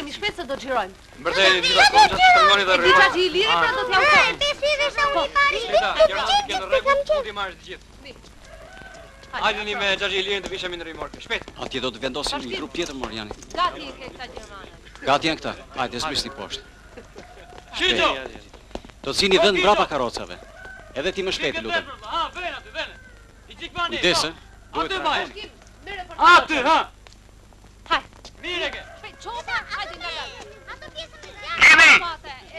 Hajde shpejt se do xhirojmë. Mbërthejeni të gjitha komshat, shtrëngoni dhe E di xhaxhi Iliri pra do t'jau them. Po, Shpejta, gjërat të jenë në rregull, mund t'i marrësh të gjithë. Hajdeni me xhaxhi Ilirin të vishemi në rimorkë. Shpejt. Atje do të vendosim një grup tjetër mor Jani. Gati i ke këta gjermanët. Gati janë këta. Hajde zbrisni poshtë. Shito. Do të zini vend mbrapa karrocave. Edhe ti më shpejt, lutem. Ha, vjen aty, vjen. I gjikmani. Kujdes, ë. Duhet Aty të maj. reagoni. Aty, ha. Hajde. Mirë e ke. Shpejt, çopa, hajde ngadalë. Kimi!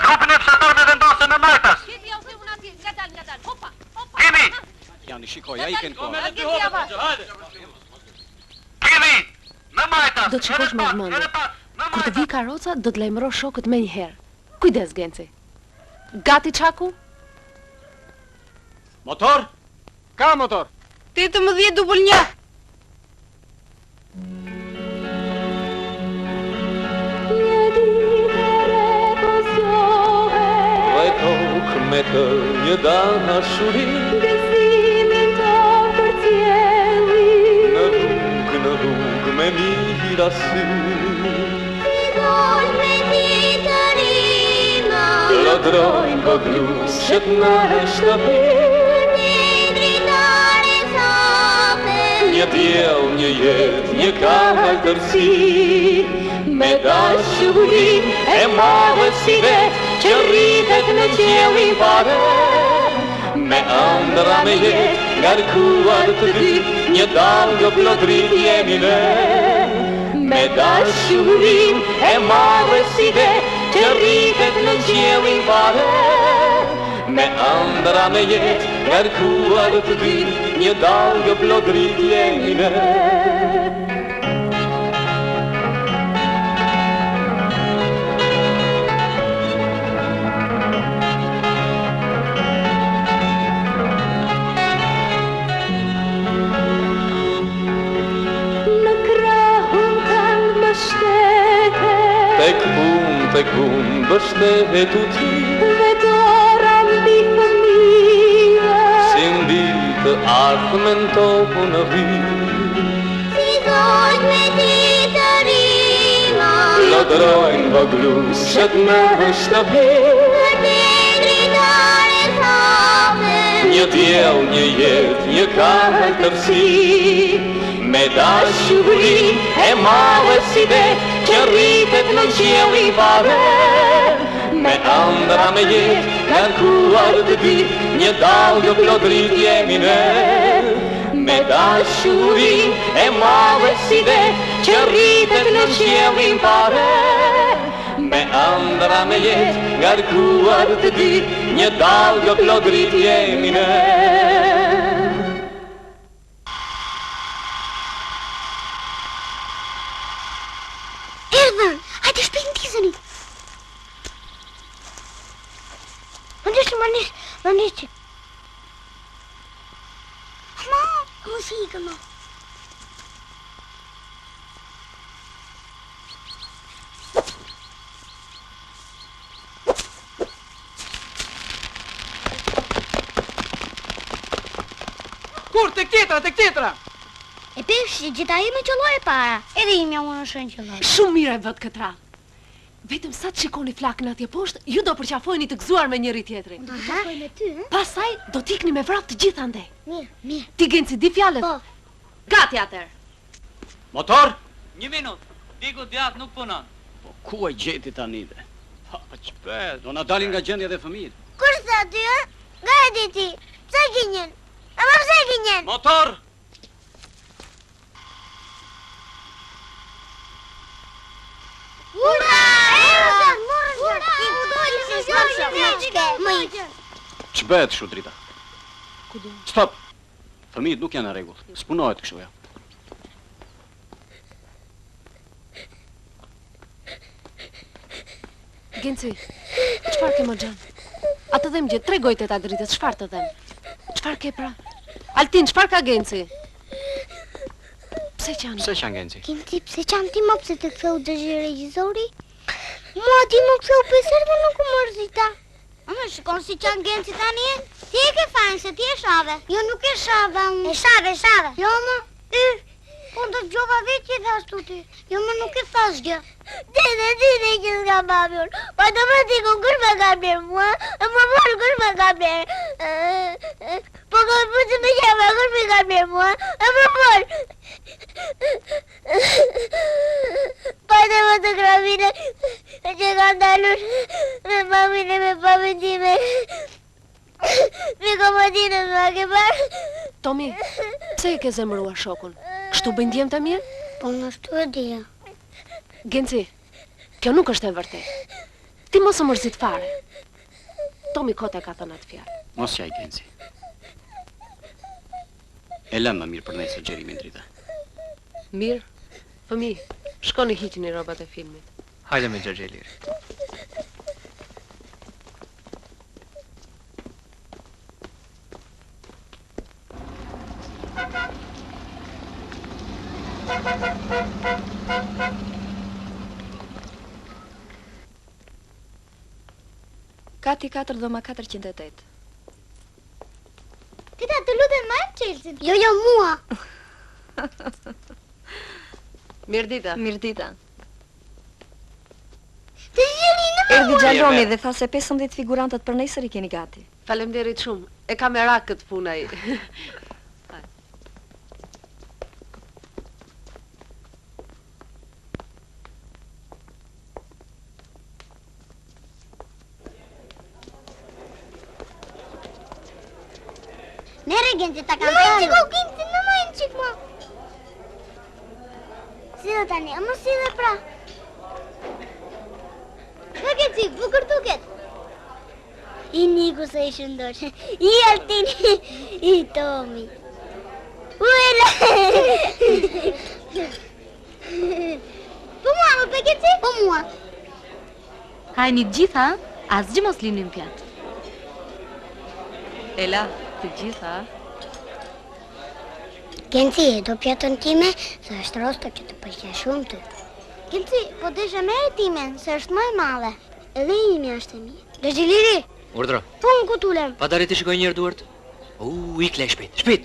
Grupin e fshatarëve vendose në majtas! Gjeti ja u them unë atje, ngadalë, ngadalë. Hopa, hopa. Kimi! Jani, shikoj, ai ken Po kohë. me dy hopa, hajde. Kimi! Në majtas! Do të shikosh me vëmendje. Edhe pak, në Kur të majtas! vi karroca, do të lajmërosh shokët menjëherë. Kujdes, Genci. Gati Çaku? Motor? Ka motor. 18 dubël 1. Një ditë e re po zgjohet Dhe tokë me të një dashuri Gëzimin të përcjelli Në rrugë, në rrugë me mira sy Si gol me titërima Lodrojnë voglushet në shtëpi Një dritare sape Një diell, një jetë, një kaltërsi Me dashuri e madhe si vetë Që rritet në qiellin pare Me ëndra me jetë, ngarkuar të dy Një dallgë plot dritë jemi ne Me dashurin e madhe si vetë Që rritet në qiellin pare Me ëndra me jetë, ngarkuar të dy Një dallgë plot dritë jemi ne Në krahun tënd mbështete Tek unë, tek unë, mbështetu ti Dhe dora mbi fëmijë Si mbi të ardhmen tonë në vi Si gol me titërima Lodrojnë voglushet në shtëpi Për një dritare sape Një diell, një jetë, një kaltërsi Me dashuri e madhe si vetë Që rritet në qiellin pare Me ëndra me jetë, ngarkuar të dy Një dallgë plot dritë jemi ne Me dashuri e madhe si vetë Që rritet në qiellin pare Me ëndra me jetë, ngarkuar të dy Një dallgë plot dritë jemi ne Erdhën, hajde shpejt ndizeni. Më ndiqni, më ndiqni, më ndiqni. Ma, mos ikë më. Kur tek tjetra, tek tjetra. E pesh që gjitha ime qëlloi e para. Edhe imja unë është qëlloi. Shumë mirë e vët këtë radhë. Vetëm sa të shikoni flakën atje poshtë, ju do përqafoheni të gëzuar me njëri tjetrin. Do të takoj me ty, ë? Pastaj do t'ikni me vrap të gjithë andej. Mirë, mirë. Ti Genci di fjalët? Po. Gati atëherë. Motor? Një minutë. Diku djath nuk punon. Po ku e gjeti tani dhe? Ha, po ç'bëhet? Do na dalin nga gjendja dhe fëmijët. Kush tha ty, ë? Nga e di ti? Pse gënjen? Ama pse gënjen? Motor! Ura! Erdhën, morën Më ikë. Ç'bëhet kështu drita? Stop. Fëmijët nuk janë në rregull. S'punohet kështu ja. Genci, çfarë ke më xhan? A të them gjë, tregoj teta Dritës, çfarë të them? Çfarë ke pra? Altin, çfarë ka Genci? Pse qan? Pse qan Genci? Genci, pse qan ti më pse të ktheu xhaxhi regjizori? Mua ti më ktheu pesë herë dhe nuk u mërzita. Ama shikon si qan Genci tani? Ti e ke fajin se ti e shave. Jo nuk e shava unë. E shave, e shave. Jo më, y. Po dëgjova vetë që. i the ashtu ti? Jo më nuk i thashë gjë. Dede, dede që s'ka babi unë. Po të më ti ku kush më ka blerë mua? E më fol kush më ka blerë? Po këpucë me qema kush më ka blerë mua? E më fol. Po të më të kravine që kam dalur me mamin e me babin time. Mi komodinën ma ke parë? Tomi, pse e ke zemëruar shokun? Kështu bëjnë djemtë e mirë? Po unë ashtu e dija. Genci, kjo nuk është e vërtetë. Ti mos u mërzit fare. Tomi kot e ka thënë atë fjalë. Mos qaj, Genci. E lëmë më mirë për nesër xhirimin Drita. Mirë, fëmijë, shkoni hiqni rrobat e filmit. Hajde me xhaxhi Iliri. Kati 4 dhoma 408. Tita, të lutem ma jep çelësin. Jo, jo, mua. Mirëdita. Mirëdita. Erdhi xha Lomi dhe tha se 15 figurantët për nesër i keni gati. Faleminderit shumë. E ka merak këtë punë ai. Merre Genci ta kam thënë. Në çik o Genci, në më një çik më. Sille tani, a më sille pra. Në Genci, bukur duket. I Niku sa i shëndosh. I Altini, i Tomi. Uela. Po mua, më pe Genci? Po mua. Hajni të gjitha, asgjë mos lini në pjatë. Ela, të gjitha. Genci, e do pjatën time, se është rosto që të pëlqen shumë ty. Genci, po deshe merre timen, se është më e madhe. Edhe imja është e mirë. Xhaxhi Iliri! Urdhëro. Po unë ku t'ulem? Pa dale të shikoj njëherë duart. U, ik laj shpejt, shpejt!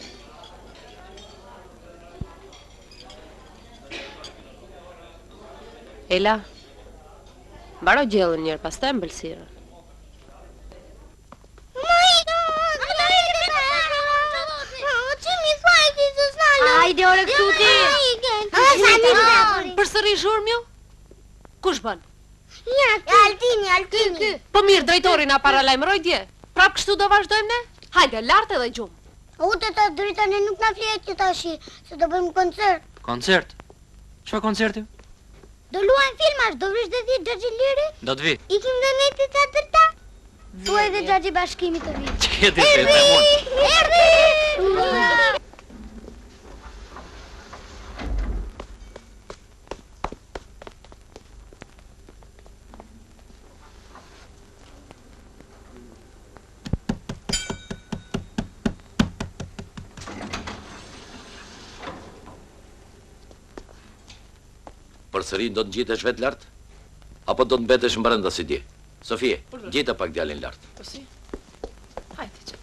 Ela, mbaro gjellën njëherë, pastaj ëmbëlsirën. Hajde ore këtu ti. Përsëri zhurmë ju? Kush bën? Ja, Altini, Altini. Po mirë, drejtori na paralajmëroi dje. Prap kështu do vazhdojmë ne? Hajde, lart edhe gjumë. U teta Drita ne nuk na flihet që tashi, se do bëjmë koncert. Koncert? Çfarë koncerti? Do luajmë filmash, do vish dhe ti xhaxhi Iliri? Do të vi. Ikim dhe ne teta Drita? Thuaj dhe xhaxhi Bashkimit të vi. Ç'ke ti se të mund? Erdhi! Përsëri do të ngjitesh vetë lart? Apo do të mbetesh mbrenda si dje? Sofie, ngjite pak djalin lart. Po si? Hajde, që.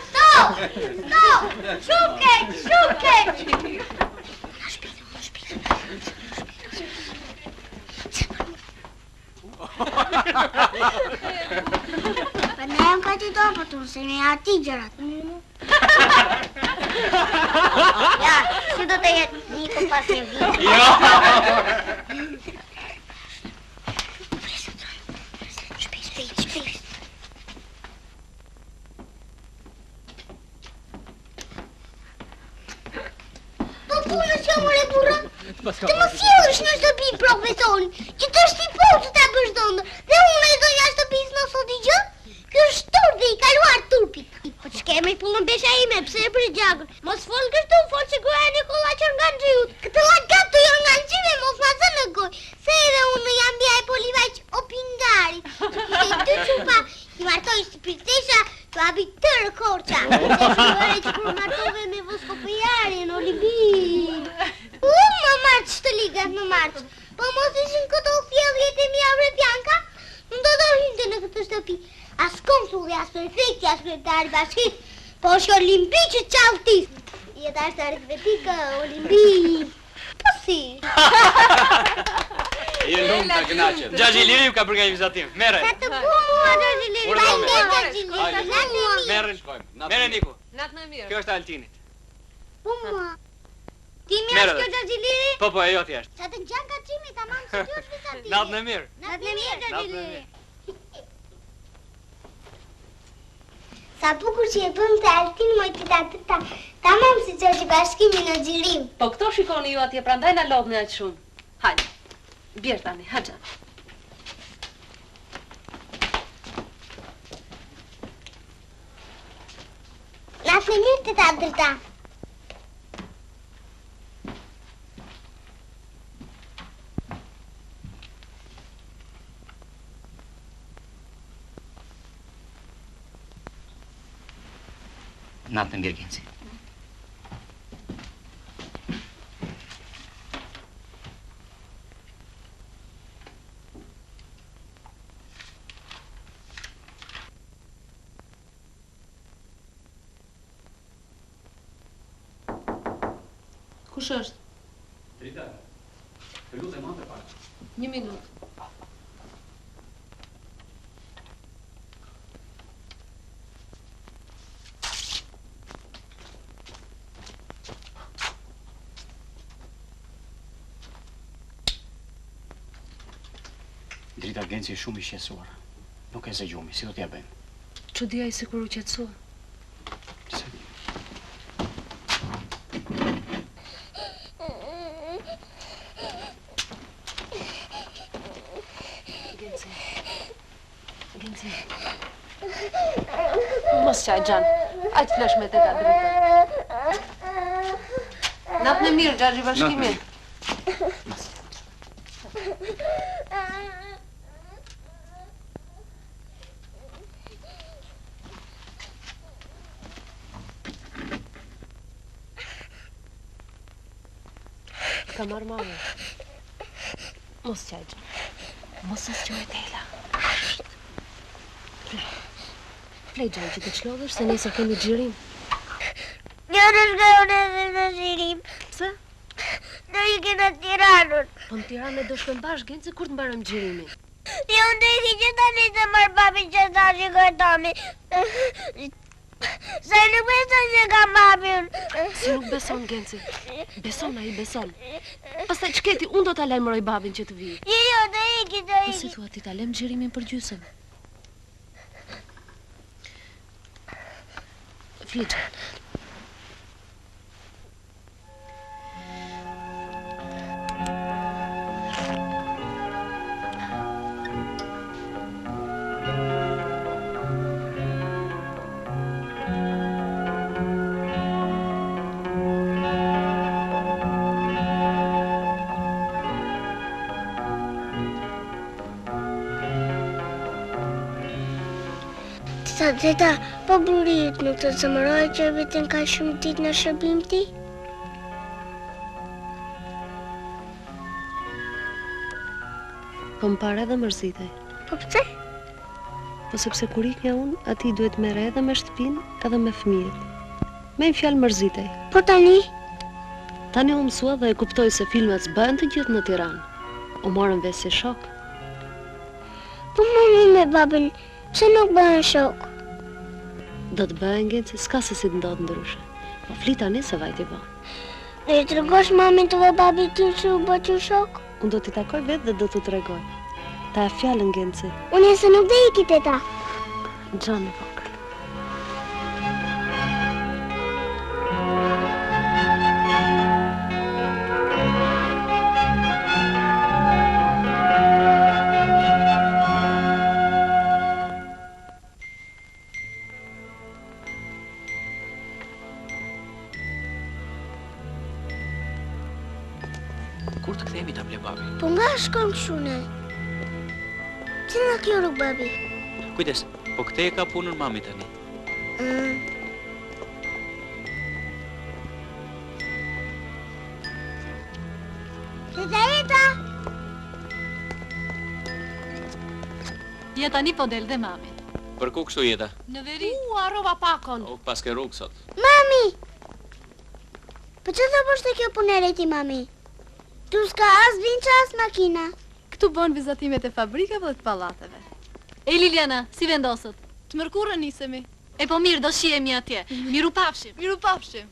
Stop! Stop! Shumë keq, shumë keq! Po ne jam ka ti do, po të se ne ati gjërat. Ja, si do të jetë Niko pas një viti? Jo! Shpejt, shpejt, shpejt. Po punës jo more burra. Të më sjellësh në shtëpi profesorin, që të është i po të ta bësh dhëndër, dhe unë e zonja shtëpisë në sot i gjë, kjo është turp dhe i kaluar turpit. Po që kemi punën besha ime, pse e për gjakun? Mos fol kështu, fol si gruaja e Nikolla Jorganxhiut. Këtë llagat të jorganxhive mos ma zë në gojë, se edhe unë jam bija e Polivaq Opingarit, që kishte dy çupa, i martoi si princesha, Të hapi tërë Korça. Se si bëre që kur martove me Voskopojarin, Olimpin. U, më marrç të ligat më marrç. Po mos ishin këto sjelljet e mia bre Bianca, nuk do të hynte në këtë shtëpi. As konsulli, as prefekti, as kryetari i bashkisë, po është Olimpi që çalltis. Është aritmetikë, olimpi. Po si? Je lumë të kënaqem. Xhaxhi Iliri ju ka bërë nga një vizatim. Merre. Sa të bukur xhaxhi Iliri. Faleminderit xhaxhi Iliri. Merre, shkojmë. Merre Niku. Natën e mirë. Kjo është e Altinit. Po mua. Ti më është kjo xhaxhi Iliri? Po po, e jotja është. Sa të ngjan ka çimi, tamam si ty është vizatimi. Natën e mirë. Natën e mirë xhaxhi Iliri. Sa bukur që e bën të Altin moj teta teta, tamam si xhaxhi Bashkimi në xhirim. Po këto shikoni ju atje, prandaj na lodhni aq shumë. Hajde. Bjer tani, ha xhan. Natën e mirë teta Drita. Natën e mirë, Genci. Kush është? Drita, të lutem hape pak. Një minutë. Drita Genci shumë i shqetësuar. Nuk e zë gjumi, si do t'ia bëjmë? Çudi ai sikur u qetësua. S'e di. Genci. Genci. Mos qaj, xhan. Hajt flesh me teta Dritën. Natën e mirë, xhaxhi Bashkimi. Të ka marrë mami. Mos qaj, xhan. Mos e zgjohet Ela. Fle. Fle, xhan, që të çlodhesh, se nesër kemi xhirim. Jo, nuk shkoj unë nesër në xhirim. Pse? Do iki në Tiranë. Po në Tiranë ne do shkojmë bashkë, Genci, kur të mbarojmë xhirimin. Jo, unë do iki që tani të marr babin që ta shikoj Tomi. Se nuk beson që kam babin. Si nuk beson, Genci? Beson, ai beson. Pastaj ç'ke ti, unë do ta lajmëroj babin që të vijë. Jo, jo, do iki, do iki. Po si thua ti ta lëmë xhirimin për gjysmë? Fli xhan. Teta, teta, po burri yt nuk të zemërohet që vetëm kaq shumë ditë në shërbim ti? Po më parë edhe mërzitej. Po pse? Po sepse kur ikja unë, atij i duhet të merrej edhe me shtëpinë, edhe me fëmijët. Me një fjalë mërzitej. Po tani? Tani u mësua dhe e kuptoi se filmat s'bëhen të gjithë në Tiranë. U morëm vesh si shokë. Po mami me babën, pse nuk bëhen shokë? Do të bëhen Genci, s'ka se si të ndodhë ndryshe. Po fli tani se vajti vonë. Do i tregosh mamit dhe babit tim se u bëtë ju shokë? Unë do t'i takoj vetë dhe do t'u tregoj. Ta jap fjalën Genci. Unë nesër nuk do iki teta. Xhan i vogël. Kur të kthehemi ta ble babi? Po nga shkon kështu ne? Pse nga kjo rrugë babi? Kujdes, po këtej e ka punën mami tani. Mm. Teta Jeta! Ja tani po del dhe mami. Për ku kështu Jeta? Në veri. U, harrova pakon. U, paske rrugë sot. Mami! Po ç'do të bësh te kjo punë e re ti mami? Këtu s'ka as vinça as makina. Këtu bëhen vizatimet e fabrikave dhe të pallateve. Ej Liliana, si vendosët? Të mërkurën nisemi. E po mirë, do shihemi atje. Mirupafshim. Mirupafshim.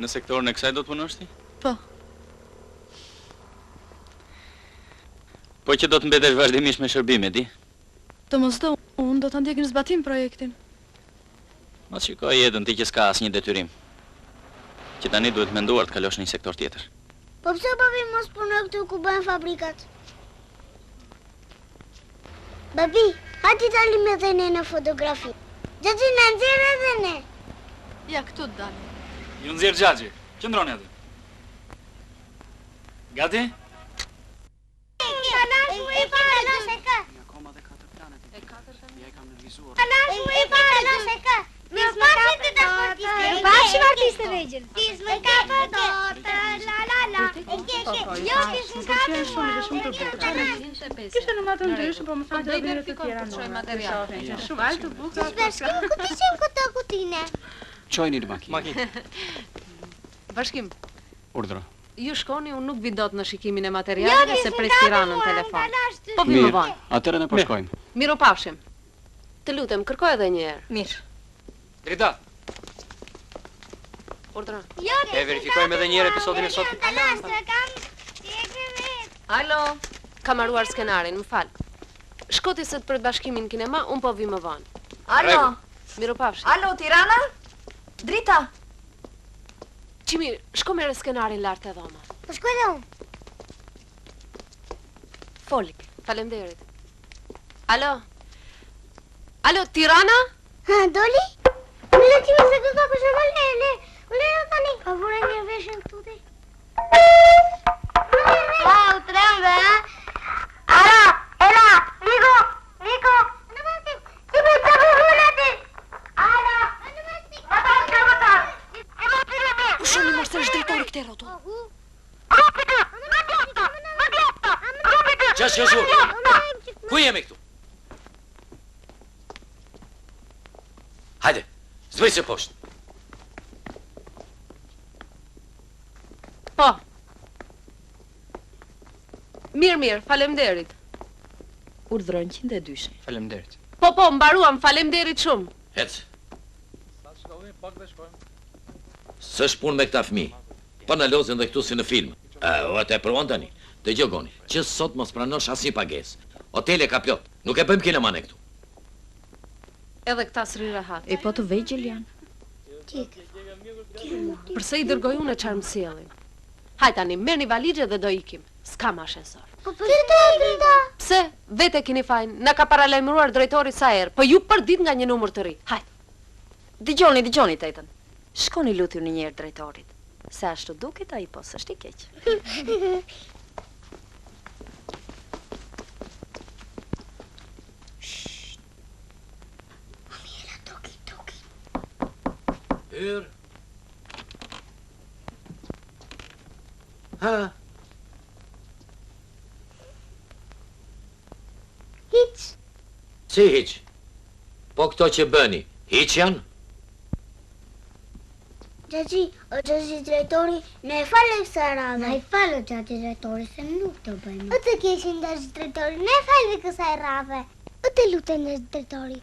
Në sektorin e kësaj do të punosh ti? Po. Po që do të mbetesh vazhdimisht me shërbime, di? Domosdo, unë do ta ndjek në zbatim projektin. Mos shiko jetën ti që s'ka asnjë detyrim. Që tani duhet menduar të kalosh në një sektor tjetër. Po pse babi mos punoj këtu ku bëhen fabrikat? Babi, hajde dalim edhe ne në fotografi. Xhaxhi na nxjerr edhe ne. Ja, këtu të dalim. Ju nxjerr xhaxhi. Qëndroni aty. Gati? Pafshim artistë të vegjël. Kishte numra të ndryshëm, po më thanë që do vinin të tjera numra. Të shohim, që shumë aq të bukura. Bashkim, ku t'i çojmë këto kutine? Çojini në makinë. Bashkim. Urdhëro. Ju shkoni, unë nuk vi dot në shikimin e materialeve se pres Tiranën në telefon. Po vi më vonë. Atëherë ne po shkojmë. Mirupafshim. Të lutem, kërko edhe një herë. Mirë. Drita. Urdhëro. E verifikojmë edhe një herë episodin e sotëm. Alo. Kam mbaruar skenarin, më fal. Shko ti se të pret Bashkimi në kinema, unë po vi më vonë. Alo. Mirupafshim. Alo, Tirana? Drita. Çimi, shko merre skenarin lart te dhoma. Po shkoj dhe unë. Foli. Faleminderit. Alo. Alo, Tirana? Ha, doli? Më le ti më se këto për shembull, le, le. Le tani. Pa vura një veshin këtu ti. Pa, u trembe, ha? Ara, ela, Niko, Niko. Ti më të vura ti. Ala. Pushoni mor se është drejtori këtej rrotull. Ç'është kjo zhurmë? Ku jemi këtu? Hajde, zbritni poshtë. Po. Mirë, mirë, faleminderit. Urdhëro 102. Faleminderit. Po, po, mbaruam, faleminderit shumë. Ec. S'është punë me këta fëmijë. Po na lozin dhe këtu si në film. E, o e tepruan tani. Dëgjo Goni, që sot mos pranosh asnjë pagesë. Hotele ka plot. Nuk e bëjmë kinemanë këtu. Edhe këta s'rrinë rehat. E po të vegjël janë. Përse i dërgoj unë e çfarë më sjellin? Hajt tani, merrni valixhe dhe do ikim. S'ka më ashensor. Po pse të Drita? Pse? Vetë e keni fajin. Na ka paralajmëruar drejtori sa herë. Po ju për ditë nga një numër të ri. Hajt. Dëgjoni, dëgjoni tetën. Shkoni lutjuni një herë drejtorit. Se ashtu duket ai, po s'është i keq. Hyrë. Ha. Hiç. Si hiç? Po këto që bëni, hiç janë? Xhaxhi, o xhaxhi drejtori, na e fal kësaj radhe. Na e fal o xhaxhi drejtori, se nuk do bëjmë. O të keqin xhaxhi drejtori, na e fal kësaj radhe. O të lutem xhaxhi drejtori,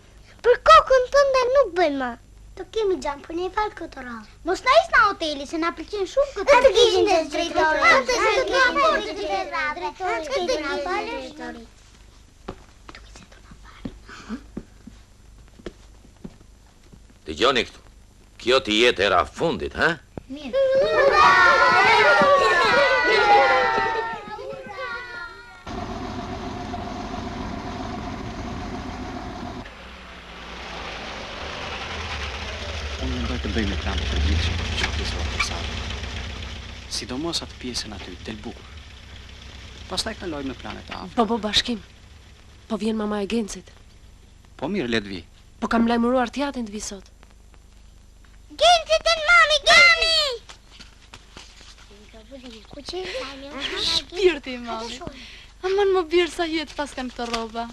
për kokën tënde nuk bëjmë më. Të kemi xhan, po na e fal këtë radhë. Mos na is nga hoteli, se na pëlqen shumë këtë. O të keqin xhaxhi drejtori, o të keqin drejtori, o të keqin drejtori. Dëgjoni këtu. Kjo të jetë hera e fundit, ha? Mirë. Unë mendoj të bëjmë një plan të përgjithshëm për të shfrytëzuar fasadën. Sidomos atë pjesën aty, del bukur. Pastaj kalojmë në planet e afërme. Po, po, Bashkim. Po vjen mama e Gencit. Po mirë, le të vijë. Po kam lajmëruar të jatin të vijë sot. Genci të në mami, mami! Shpirti i mamit. Aman mo bir sa jetë paskan këto rroba.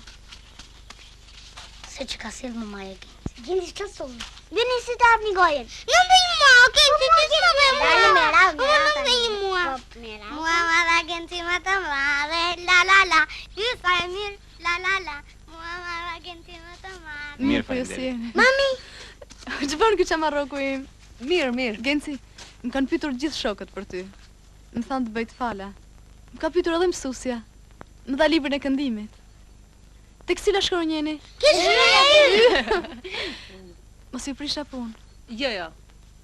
Se ç'ka sjellë mamaja e Gencit. Genci ç'ka solli? Vini si ta hapni gojën. Nuk më vjen mua, o Genci, ti s'më vjen mua. Dale me radhë, me radhë. Nuk më vjen mua. Po, me radhë. Mua ma dha Genci më të madhe, la la la. Ju sa e mirë, la la la. Mua ma dha Genci më të madhe. Mirë, po ju si jeni. Mami! Ç'bën ky çamarroku im? Mirë, mirë. Genci, më kanë pyetur gjithë shokët për ty. Më thanë të bëj të fala. Më ka pyetur edhe mësuesja. Më dha librin e këndimit. Tek cila shkronjë jeni? Ke shkronja Y. Mos ju prisha punë. Jo, jo.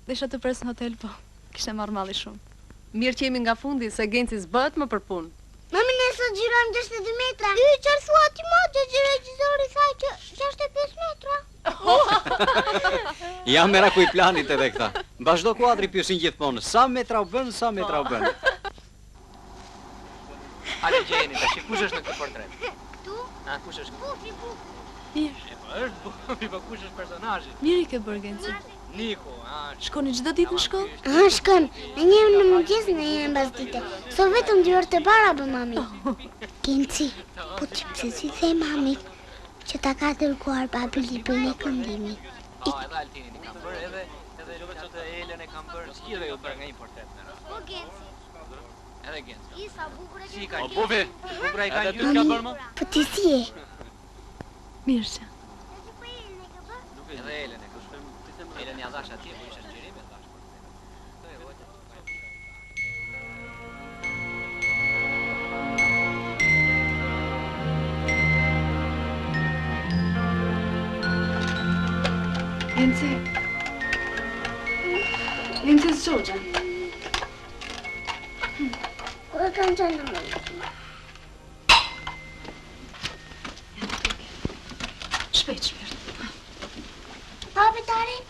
Desha të pres në hotel, po kishte marrë malli shumë. Mirë që jemi nga fundi, se Genci s'bëhet më për punë. Mami ne sot xhiruam 62 metra. Y, çfarë thua ti mo, që regjizori tha që 65 metra. Ja meraku i planit edhe këta. Mbas çdo kuadri pyesin gjithmonë, sa metra u bënë, sa metra u bënë. Hajde gjejeni tash, kush është në këtë portret? Këtu? Ha, kush është? Bufi, bufi. Mirë. E po është bufi, po kush është personazhi? Mirë i ke bërë Genci. Niku, ha. Shkoni çdo ditë në shkollë? Aha, shkojmë. Në një në mëngjes, në një në mbasdite. Sot vetëm dy orë të para bë mami. Genci, po ti pse s'i the mamit që ta ka dërguar babi librin e këndimit? Po, edhe Altinin i kam bërë, edhe edhe atë Elën e kam bërë, të gjithëve ju bërë nga një portret me radhë. Po Genci. Edhe Genci. I sa bukur e Si ke ka bërë. Po bufi, bukur ai ka ngjyrë ka bërë më? Po ti si je? Mirë që. Edhe Elën e kam bërë. Elën ja dhash atje, po ishte në xhirim e dhash. Genci. Genci zgjohu xhan. Ku e kanë qenë në më? Shpejt, shpejt. Pa abetaren?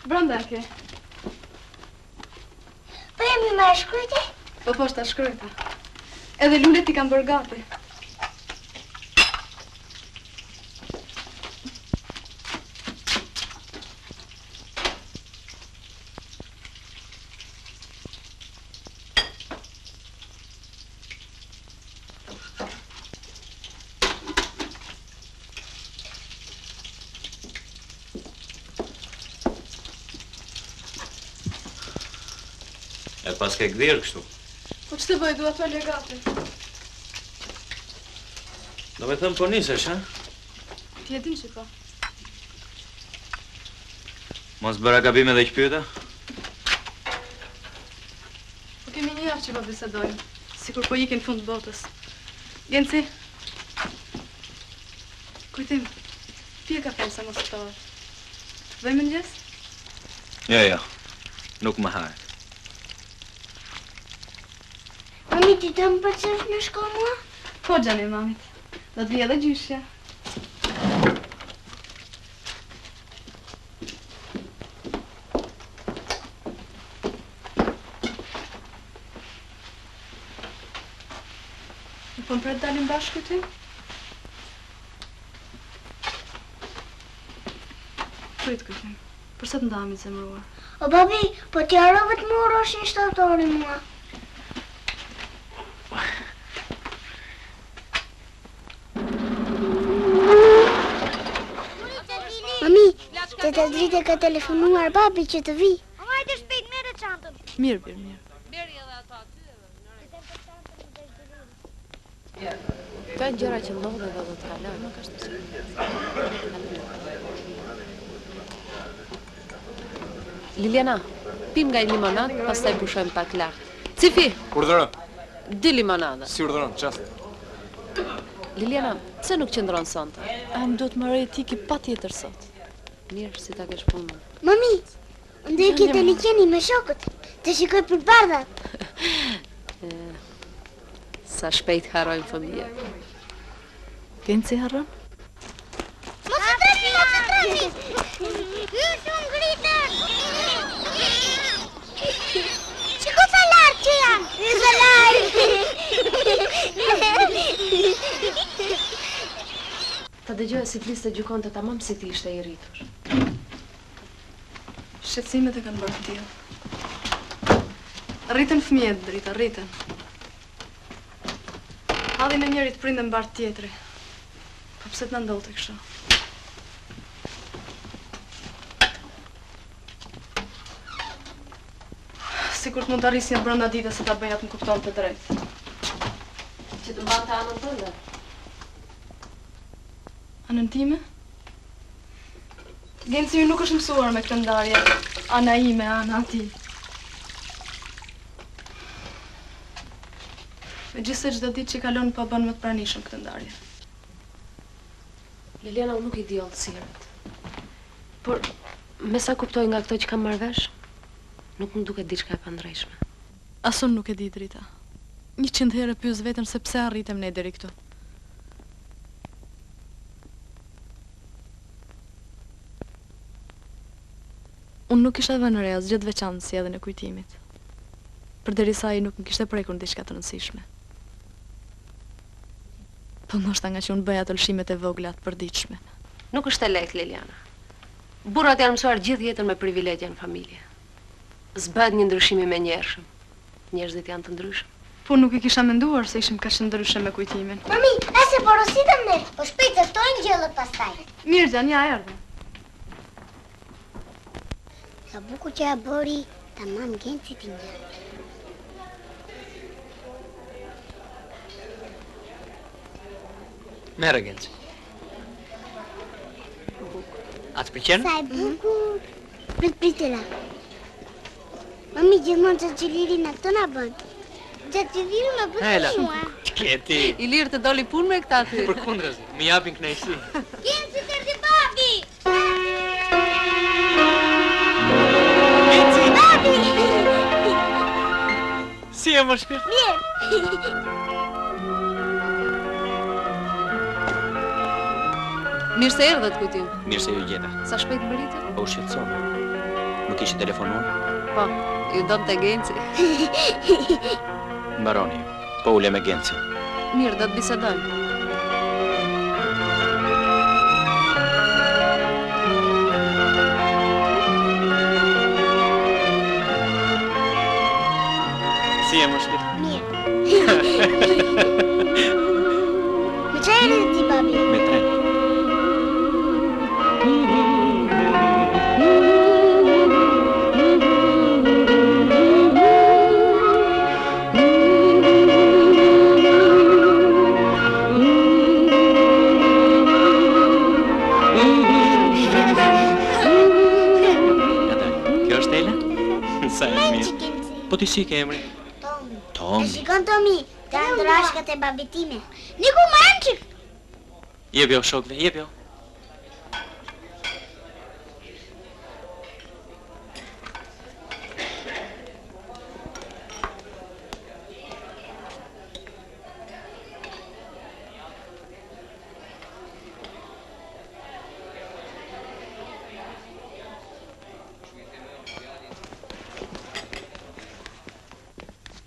Brenda ke. Po jemi më e shkrujte? Po po, ta shkrujta. Edhe lulet i kam bërë gati. E paske gdhirë kështu. Po ç'të bëj, dua t'ua lë gati. Domethënë po nisesh, ha? Ti e din që po. Mos bëra gabim edhe që pyeta? Po kemi një javë që po bisedojmë, sikur po iki në fund botës. Genci? Kujtim, pije kafen se mos ftohet. Të bëj mëngjes? Jo, jo, nuk më hahet. Mami, ti do më përcjellësh në shkollë mua? Po, xhani i mamit. Do të vijë edhe gjyshja. Nuk po më pret dalim bashkë Kujtim? Prit Kujtim, përse të ndahemi të zemëruar? O babi, po ti harrove të më urosh një shtatorin mua. Mami, teta Drita ka telefonuar babi që të vijë. O hajde shpejt, merre çantën. Mirë, bir, mirë. Këto janë gjëra që ndodhin dhe do të kalojnë. Nuk është që. Liliana, pim nga një limonadë, pastaj pushojmë pak lart. Cifi! Urdhëro. Dy limonada. Si urdhëron, çast. Liliana, pse nuk qëndron sonte? A më duhet të mbaroj të iki patjetër sot. Mirë, si ta kesh punën. Mami, unë do iki te liqeni me shokët, të shikoj pulëbardhat. Sa shpejt harrojnë fëmijët. Genci harron? Mos e trembi, mos e trembi! Ju shumë ngritën! Shiko sa lart që janë! Sa lart! Ta dëgjoja si fliste gjykonte tamam si të ishte i rritur. Shqetësimet e kanë bërë të tillë. Rriten fëmijët, Drita, rriten. Hallin e njërit prind e mbart tjetri. Po pse të na ndodhte kështu? Sikur të mund ta rrisja brenda ditës e ta bëja të më kuptonte drejt. Që të mbante anën tënde. Anën time? Genci nuk është mësuar me këtë ndarje. Ana ime, ana e tij. Megjithëse çdo ditë që kalon po bën më të pranishëm këtë ndarje. Liliana, unë nuk i di hollësirat. Por, me sa kuptoj nga këto që kam marrë vesh, nuk më duket diçka e pandreqshme. As unë nuk e di, Drita. 100 herë e pyes veten se pse arritëm ne deri këtu. Unë nuk kisha vënë re asgjë të veçantë në sjelljen e Kujtimit. Përderisa ai nuk më kishte prekur në diçka të rëndësishme. Po ndoshta ngaqë unë bëja ato lëshimet e vogla të përditshme. Nuk është e lehtë, Liliana. Burrat janë mësuar gjithë jetën me privilegje në familje. S'bëhet një ndryshim i menjëhershëm. Njerëzit janë të ndryshëm. Po nuk e kisha menduar se ishim kaq të ndryshëm me Kujtimin. Mami, e se porositëm ne, po shpejt se ftohen gjellët pastaj. Mirë, xhan, ja erdhëm. Sa bukur që ia bëri, tamam Gencit i ngjan. Merre, Genci. A të pëlqen? Sa e bukur. Prit, prit, Ela. Mami, gjithmonë xhaxhi Iliri në këto na bën. Xhaxhi Iliri më bën Ela. mua. Ç'ke ti? Ilir të doli punë me këta ty. Përkundrazi, më japin kënaqësi. Genci të erdhi babi! Genci! Babi! Si je mo shpirt? Mirë. Mirë se erdhët, Kujtim. Mirë se ju gjeta. Sa shpejt mbërritët? Po u shqetësova. Më kishit telefonuar? Po, ju donte Genci. Mbaroni, po ulem me Gencin. Mirë, do të bisedojmë. Si je mo shpirt? Mirë. Me çfarë erdhe ti, babi? Me tren. Ngadalë, kjo është Ela? Sa e mirë. Po ti si e ke emrin? Tomi. Tomi. E shikon Tomi, të janë dorashkat e babit tim. Niku më çik. Jepjau shokëve, jepjau.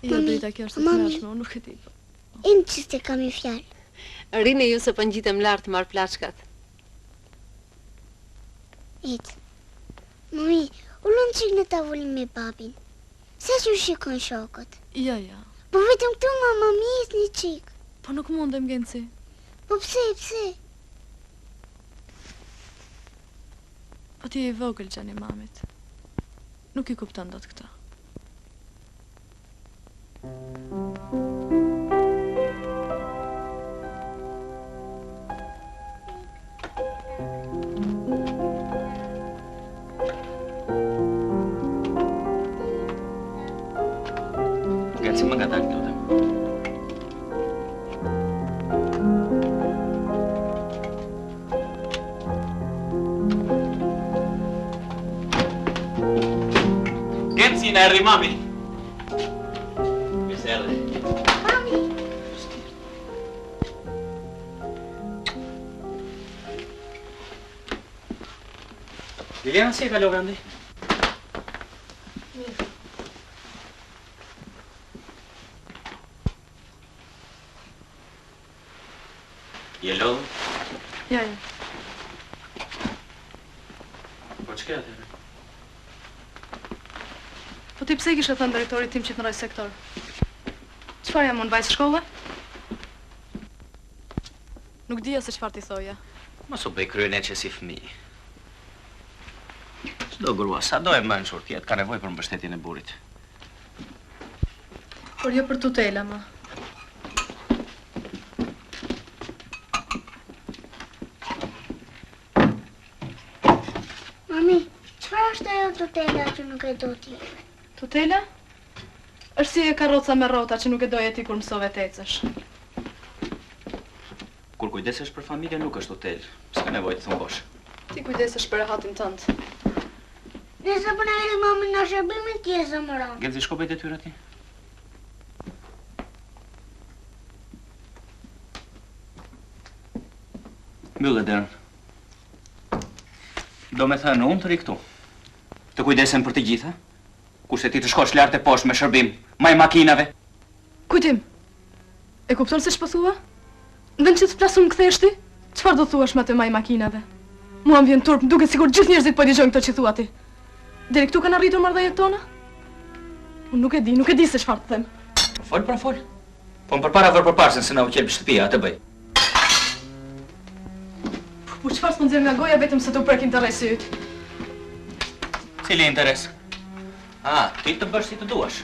Jo, Drita, kjo është e tmerrshme, unë nuk e di. Po. Im që s'te kam një fjalë. Rrini ju se po ngjitem lart të marr plaçkat. Ec. Mami, ulu një çik në tavolinë me babin. Se s'ju shikojnë shokët. Jo, jo. Po vetëm këtu ma mami ec një çik. Po nuk mundem, Genci. Po pse, pse? Po ti je i vogël, xhani i mamit. Nuk i kupton dot këto. Genci më ngadalë, lutem. Genci, na erdhi mami. Mirë se erdhe. Mami. Liliana, si e kalove andej? Mirë. Je lodhur? Jo, jo. Po ç'ke atëherë? Po ti pse i kishe thënë drejtorit tim që të ndërroj sektor? Çfarë jam unë vajzë shkolle? Nuk dija se çfarë t'i thoja. Mos u bëj kryeneçe si fëmijë. Çdo grua, sado e mençur të jetë, ka nevojë për mbështetjen e burrit. Por jo për tutela, më. Mami, çfarë është ajo tutela që nuk e do ti? Tutela? Është si e karroca me rrota që nuk e doje ti kur mësove të ecësh. Kur kujdesesh për familjen nuk është tutelë, s'ka nevojë të thumbosh. Ti kujdesesh për rehatin tënd. Nëse po na hedh mami në shërbimin ti e zemëron. Genci shko bëj detyrën ti. Mbylle derën. Domethënë, unë të rri këtu. Të kujdesem për të gjitha, kurse ti të shkosh lart e poshtë me shërbim, majë makinave. Kujtim, e kupton se ç'po thua? Në vend që të flas unë më kthehesh ti? Çfarë do thuash me atë majë makinave? Mua më vjen turp, më duket sikur gjithë njerëzit po i dëgjojnë këto që thua ti. Deri këtu kanë arritur marrëdhëniet tona? Unë nuk e di, nuk e di se çfarë të them. Po fol pra fol. Po më përpara vër përparësen se na u qelb shtëpia, atë bëj. Po çfarë s'po nxjerr nga goja vetëm se t'u prek interesi yt. Cili interes? Ah, ti të bësh si të duash.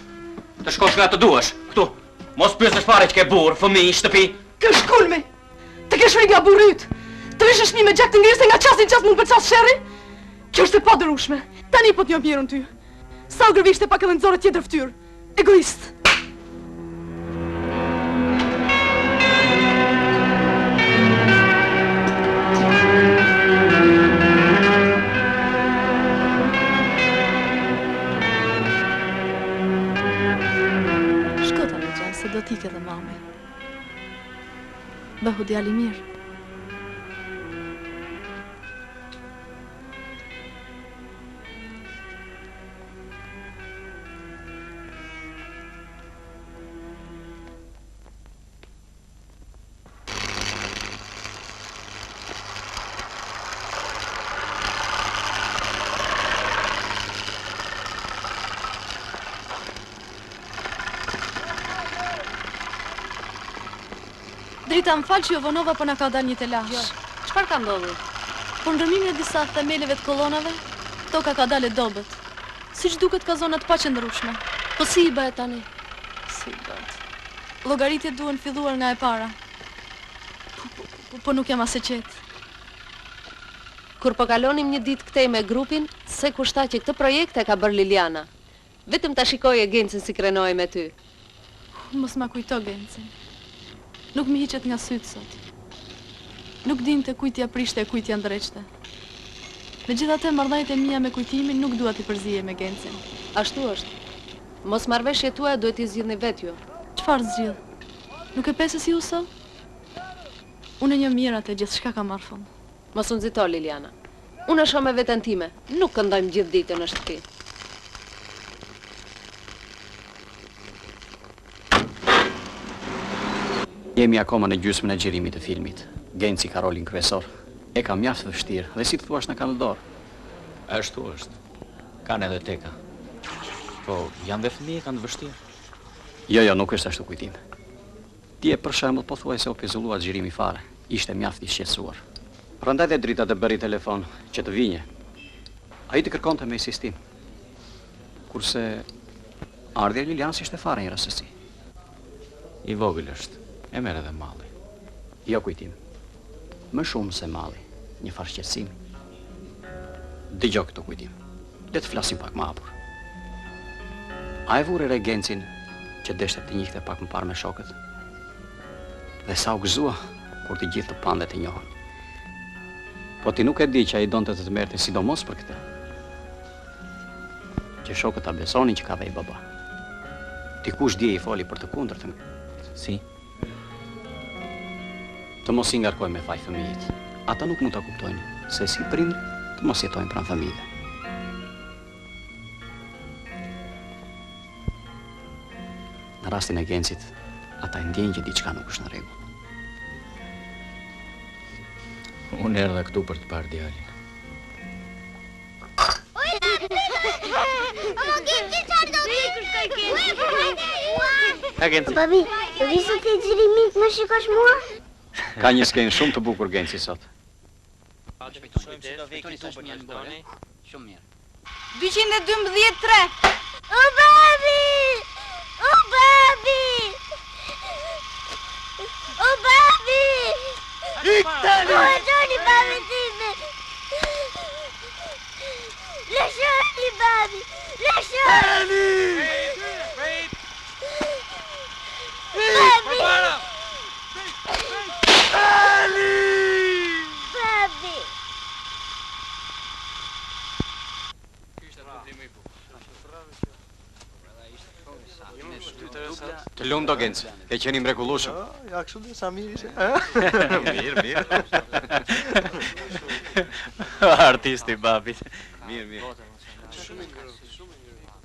Të shkosh nga të duash, këtu. Mos pyesësh fare që ke burrë, fëmijë, shtëpi. Ky është kulmi. Të kesh frikë nga burri yt. Të vish në shtëpi me gjak të ngrirë se nga çasti në çast mund të pëlcasë sherri. Kjo është e padurueshme. Tani po të njoh mirë unë ty. Sa u gërvishte pak edhe nxore tjetër fytyrë. Egoist. Shko tani xhan, se do t'ikë edhe mami. Bëhu djalë i mirë. Drita, më fal që u vonova, po na ka dalë një telash. Jo. Çfarë ka ndodhur? Po në gërmimin e disa themeleve të kollonave, toka ka dalë e dobët. Siç duket ka zona të paqëndrueshme. Po si i bëhet tani? Si i bëhet? Llogaritjet duhen filluar nga e para. Po, po, po, po nuk jam as e qetë. Kur po kalonim një ditë këtej me grupin, sekush tha që këtë projekt e ka bërë Liliana. Vetëm ta shikoje Gencin si krenohej me ty. Mos ma kujto Gencin. Nuk më hiqet nga sytë sot. Nuk dinte kujt t'ia prishte e kujt t'ia ndreqte. Megjithatë, marrëdhëniet e mia me Kujtimin nuk dua t'i përziej me Gencin. Ashtu është. Mosmarrëveshjet tuaja duhet t'i zgjidhni vetë ju. Çfarë zgjidh? Nuk e pe se si u soll? Unë e njoh mirë atë, gjithçka ka marrë fund. Mos u nxito, Liliana. Unë e shoh me veten time, nuk këndojmë gjithë ditën në shtëpi. Jemi akoma në gjysmën e xhirimit të filmit. Genci ka rolin kryesor. E ka mjaft vështirë dhe si të thuash na ka në dorë. Ashtu është. Kanë edhe teka. Po, janë dhe fëmijë, kanë të vështirë. Jo, jo, nuk është ashtu Kujtim. Dje, për shembull, pothuajse u pezullua xhirimi fare. Ishte mjaft i shqetësuar. Prandaj dhe Drita të bëri telefon që të vije. Ai të kërkonte me insistim. Kurse ardhja e Lilianës ishte fare një rastësi. I vogël është, e merr edhe malli. Jo Kujtim. Më shumë se malli, një farë shqetësimi. Dëgjo këtu Kujtim. Le të flasim pak më hapur. A e vure re Gencin që deshte të njihte pak më parë me shokët? Dhe sa u gëzua kur të gjithë të panë dhe të njohën. Po ti nuk e di që ai donte të të merrte sidomos për këtë. Që shokët ta besonin që ka dhe ai baba. Dikush dje i foli për të kundërtën. Si? Të mos i ngarkojmë me faj fëmijët. Ata nuk mund ta kuptojnë se si prindërit të mos jetojnë pranë fëmijëve. Në rastin e Gencit, ata e ndjejnë që diçka nuk është në rregull. Unë erdha këtu për të parë djalin. Babi, vi sot te xhirimi të më shikosh mua? Ka një skenë shumë të bukur Genci sot. Shumë mirë. 212 3. O babi! O babi! Babi! O babi! Ik tani! O e doni babi time! Lëshoni babi! Lëshoni! Babi! Babi! Të lumtë o Genc, ke qenë i mrekullueshëm. Ja, kështu dhe sa mirë ishe. Mirë, mirë. Artisti i babit. Mirë, mirë. Shumë i ngrohtë, shumë i ngrohtë.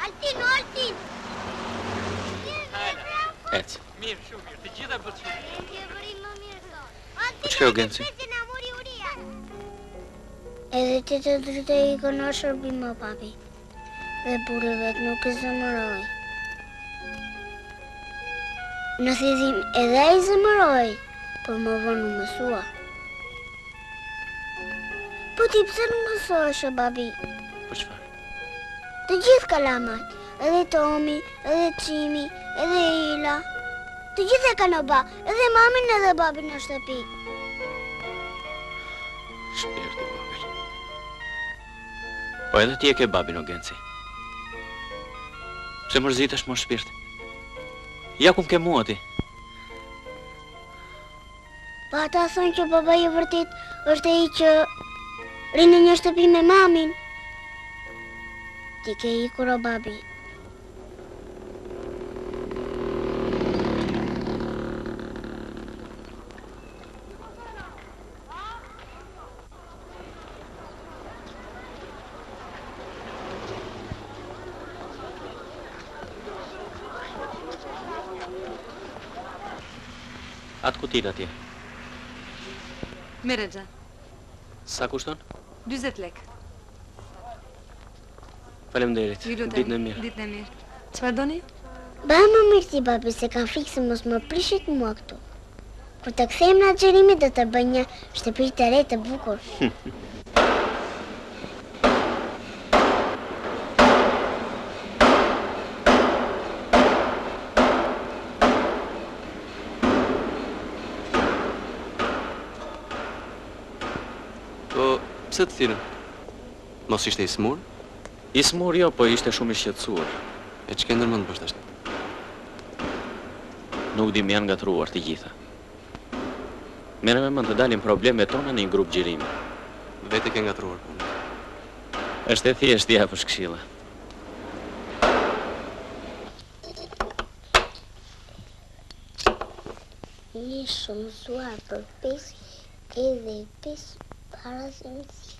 Altin, o Altin! Ec. Mirë, shumë mirë. Të gjitha bëtë shumë mirë. Ç'ke o Genci? Edhe tete Drita ikën në shërbim o babi. Dhe burri vet nuk e zemëroi. Në fillim edhe ai zemëroi, por më vonë u mësua. Po ti pse nuk mësohesh o babi? Po çfarë? Të gjithë kalamajt, edhe Tomi, edhe Çimi, edhe Ila. Të gjithë e kanë o ba, edhe mamin edhe babin në shtëpi. Shpirt i vogël. Po edhe ti e ke babin o Genci. Pse mërzitesh mor shpirt? Ja ku më ke mua ti. Po ata thonë që baba i vërtetë është ai që rri në një shtëpi me mamin. Ti ke ikur o babi. Atë kutinë atje. Merre xha. Sa kushton? 40 lek. Faleminderit. Ju lutem. Ditën e mirë. Ditën e mirë. Çfarë doni? Bëje më mirë ti babi se kam frikë se mos më prishet mua këtu. Kur të kthehem nga xhirimi do të bëj një shtëpi të re të bukur. Po, pse të thirrën? Mos ishte i sëmurë? I sëmurë jo, po ishte shumë i shqetësuar. E ç'ke ndërmend të bësh tash? Nuk di më janë ngatërruar të gjitha. Merre me mend të dalin problemet tona në një grup xhirimi. Vetë e ke ngatërruar punën. Është e thjeshtë të japësh këshilla. Një shumëzuar për pesë edhe pesë barazim 10.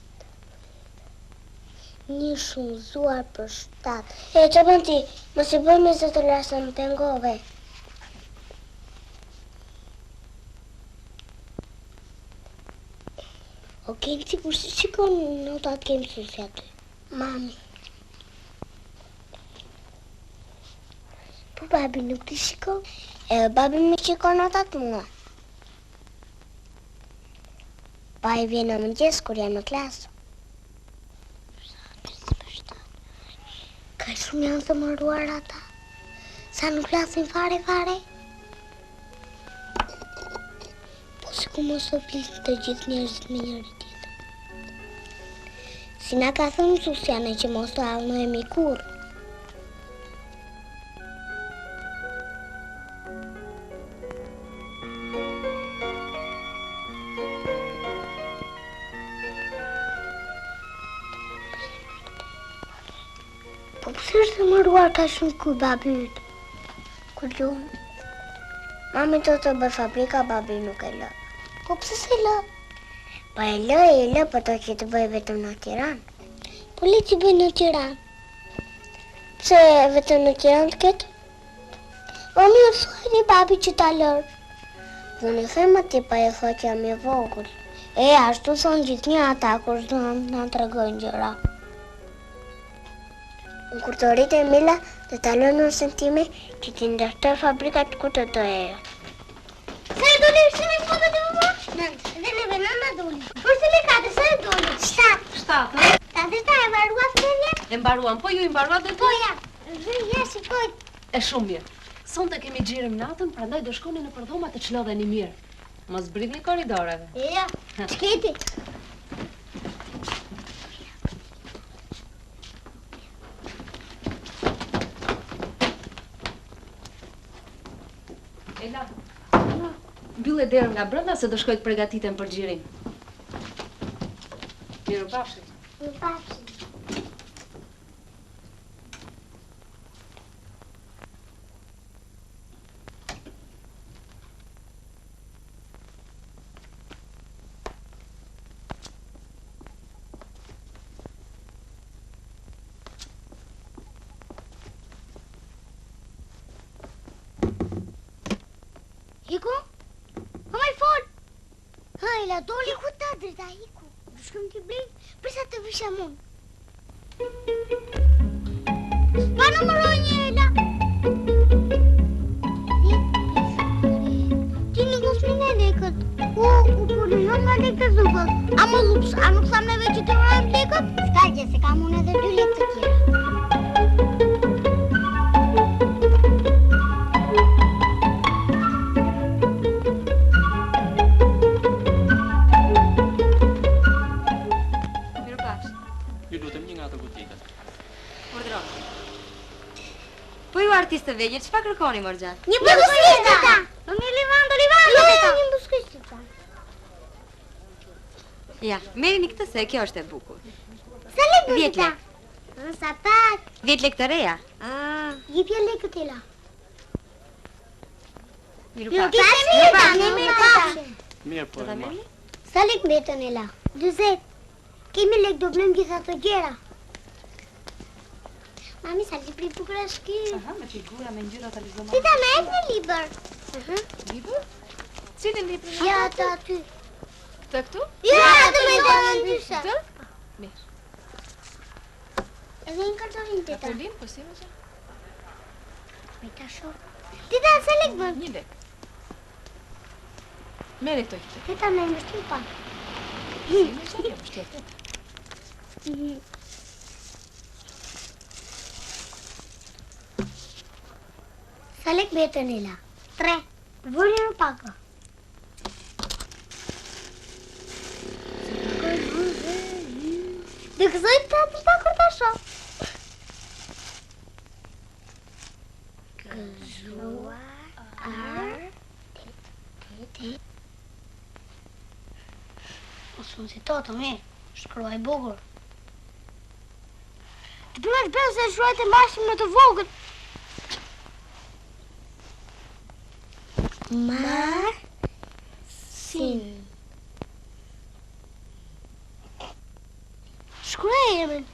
Një shumëzuar për shtatë. E, ça bën ti? Mos e bëj me zë të lartë se më pengove. O Genci, kush t'i shikon notat ke mësuesja ty? Mami. Po babi nuk t'i shikon? E, babi më shikon notat mua. Po ai vjen në mëngjes kur jam në klasë. Kaq shumë janë zemëruar ata. Sa nuk flasin fare fare. Po sikur mos të flisnin të gjithë njerëzit me njëri tjetrin. Si na ka thënë mësuesja ne që mos të hallnohemi kurrë. Po pse është zemëruar kaq shumë ky babi yt? Ku di unë? Mami do të bëjë fabrika, babi nuk e lë. Po pse s'e lë? Po e lë, e lë, po do që të bëjë vetëm në Tiranë. Po le të bëjë në Tiranë. Pse vetëm në Tiranë të ketë? Po mirë, thuaj babit që ta lërë. Unë i them atij, po ai thotë që jam i vogël. E, ashtu thonë gjithnjë ata, kur s'duan të na tregojnë gjëra. Unë kur të rritem Mila, do ta lë nusën time që t'i ndërtojë fabrikat ku të dojë ajo. doli shumë e foto të më? Nëntë. Dhe neve nëntë doli. Përse me katër, sa doli? Shtatë. Shtatë, ë? Ta dhe ta e mbaruat mbledhjen? E mbaruam, po ju i mbaruat dhe Po ja, dhe ja shikoj. E shumë mirë. Sonte kemi xhirim natën, prandaj do shkoni nëpër dhoma të çlodheni mirë. Mos bridhni korridoreve. Jo, ç'keti. Ela, mbylle derën nga brenda se do shkoj të pregatitem për xhirim. Mirupafshim. Mirupafshim. Iku? O moj fol! Ha, Ela, doli ku ta drita, iku. Do shkojmë t'i blejmë, përsa të vishem unë. Pa numëro një, Ela. Ti nuk u smi nga lekët. U, u po lëjon nga lekët e zupës. A më lups, a nuk thamë neve që të rojmë lekët? S'ka gjë, se kam unë edhe dy lekë të tjera. Mirupafshim. Ju lutem një nga ato kutitë. Urdhëroni. Po ju artistë të vegjël, çfarë kërkoni mor xhan? Një buskëtë teta. Po një livando, livando jo, teta. Një buskëtë teta. Ja, merrini këtë se kjo është e bukur. Sa lekë do 10 teta? lekë. Sa pak. 10 lekë të reja. Ah, jepja lekët Ela. Mirupafshim. Mirupafshim. Mirupafshim. Mirë po e marr. Sa lekë mbetën Ela? 40. Kemi lekë do blejmë gjithë ato gjëra. Mami, sa libri i bukur është ky? Aha, me figura, me ngjyra ta lexoj. Tita, më jep një libër. Aha. Libër? Cilin libër? Ja, atë aty. Këtë këtu? Ja, atë me të ndyshe. Këtë? Mirë. Edhe një kartonin tita. Kartonin, po si më që? Me ta shoh. Tita, sa lek bën? Një lek. Merri këto gjithë. Tita, më mbështjell pak. Si më që? Jo, mbështjell teta. Sa lek mbetën Ela? 3. Vëri në pako. Do gëzoj të të kur ta shoh. Gëzuar ar te te te. Mos unë si toto, mi, shkruaj bukur. Të bëhet bërë se shkruaj të mbashim në të vogël. Mar sin. Shkruaj emrin.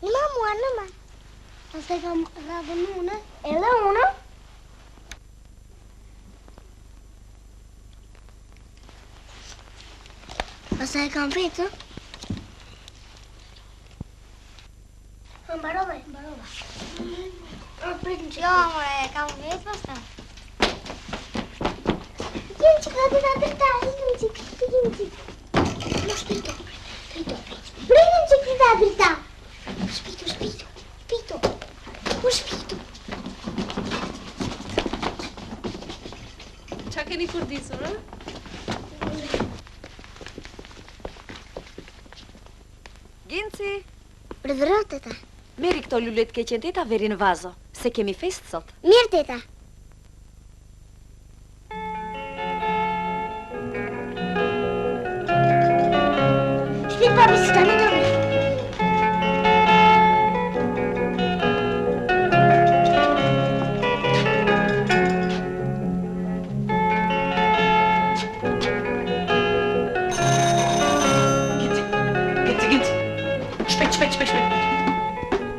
Në ma mua, në ma. Pastaj kam radhën unë, edhe unë. Pastaj kam vetë. Mbarova, mbarova. O, prit në Jo, more, kam vetë pastaj. Ikim çik, atë të atë të ikim çik, ikim çik. Mos shpejto, shpejto. Prit një çik të atë të. Shpejto, shpejto, shpejto. Po shpejto. Ça keni kurdisur, ë? Genci! Urdhëro, teta. Merri këto lulet ke qenë teta vëri në vazo, se kemi festë sot. Mirë, teta. Shpejt, babi, se tani do vi. Genci, Genci, Genci. Shpejt, shpejt, shpejt, shpejt.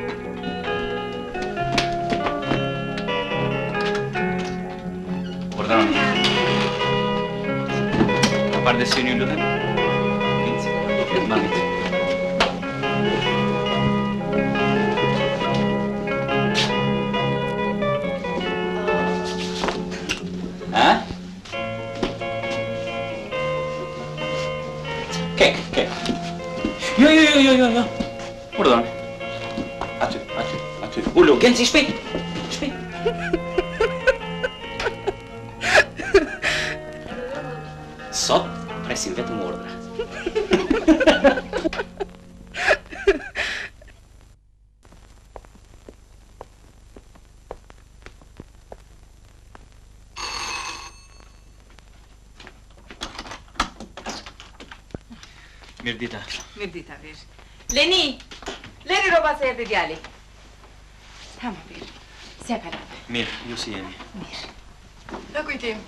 Urdhëroni. Ka pardesini ju lutem? Genci, le të marr. jo, jo. Urdhëroni. Aty, aty, aty. Ulu, Genci, shpejt. Shpejt. Sot presim vetëm urdhra. Mirëdita. Mirëdita, bir. Leni! Leni rroba se erdhi djali. Ha, mo bir. Si e kalove? Mirë, ju si jeni? Mirë. Në kujtim.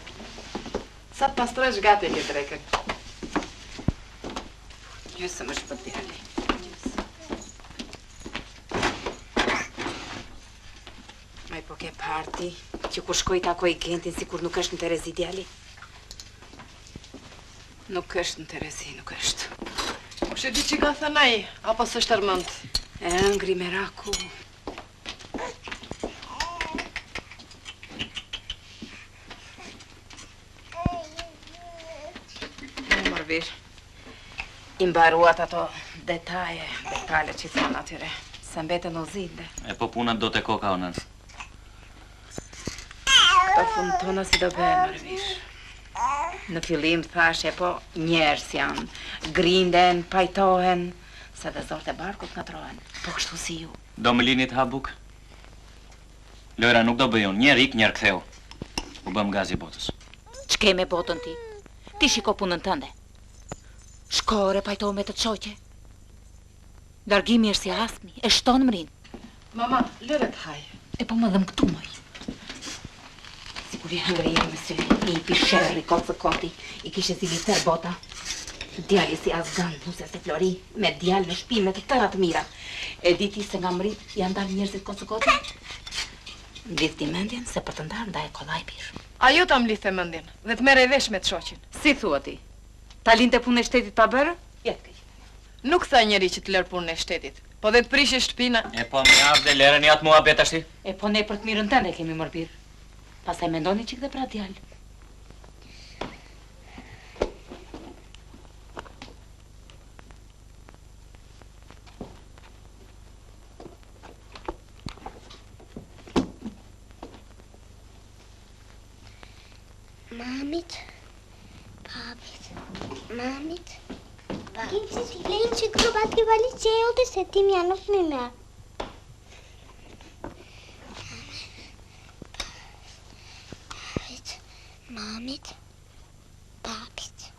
Sa të pastrosh gati e ke drekën. Gjysëm është për djali. Gjysëm. Maj po ke parë ti, që kur shkoi takoi Gentin, sikur nuk është në terezi djali. Nuk është në terezi, nuk është. Kush e di ç'i ka thënë ai, apo s'është tërmend? E hëngri meraku. Mor bir, i mbaruat ato detaje, detale që i thonë atyre, se mbetën në zinde. E po puna do te koka o nënë. Këto punë tona si do bëhen, mor bir. Në fillim thashë, po njerëz janë, grinden, pajtohen, se dhe zorrët e barkut ngatërrohen, po kështu si ju. Do më lini të ha bukë? Lojra nuk do bëj unë, njëherë ik, njëherë ktheu. U bëmë gazi i botës. Ç'ke me botën ti? Ti shiko punën tënde. Shko ore pajtohu me të shoqe. Largimi është si astmi, e shton mërinë. Mama, lëre të hajë. E po më dhemb këtu moj. Sikur i hëngre jeri me sy, i ipi sherri kot së koti, i kishte zili tërë bota. Djali si azgan, nusja si flori, me djalë në shpi me të tëra të mira. E di ti se nga mëri janë ndarë njerëzit kot së koti? Mblidh ti mendjen se për të ndarë ndaje kollaj bir. Ajo ta mblidhte mendjen dhe të merrej vesh me të shoqin. Si thua ti? Ta linte punën e shtetit pa bërë? Ja të keq. Nuk tha njeri që të lërë punën e shtetit, po dhe të prishë shtëpinë. E po mjaft dhe lëreni atë muhabet tashti. E po ne për të mirën tënde e kemi mor bir. Pastaj mendoni çik dhe për atë djalë. Mamit, babit, mamit, babit. Kim që t'i lejnë që grobat ke bali qejote se ti mja nuk mi merë. Babit, mamit, babit,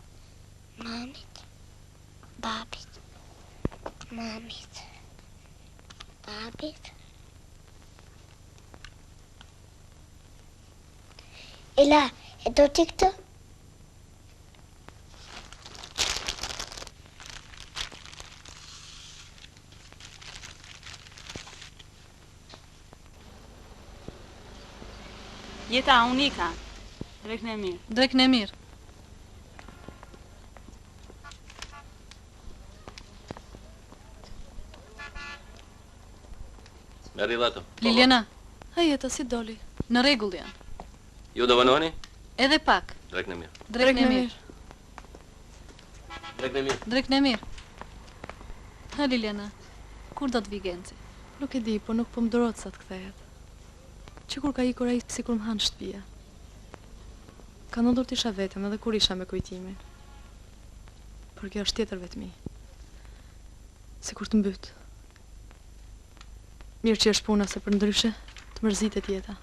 mamit, babit, mamit, babit. Ela, e do ti këtë? Jeta unë ika. Drekën e mirë. Drekën e mirë. Merri dhe ato. Liliana. Ha Jeta, si doli? Në rregull janë. Ju do vonoheni? Edhe pak. Drekën e mirë. Drekën e mirë. Drekën e mirë. Drekën e mirë. Ha Liliana, kur do të vijë Genci? Nuk e di, po nuk po më durohet sa të kthehet. Që kur ka ikur ai sikur më hanë shtëpia. Ka ndodhur të isha vetëm edhe kur isha me Kujtimin. Por kjo është tjetër vetmi. Sikur të mbyt. Mirë që është puna se përndryshe të mërzitet jeta.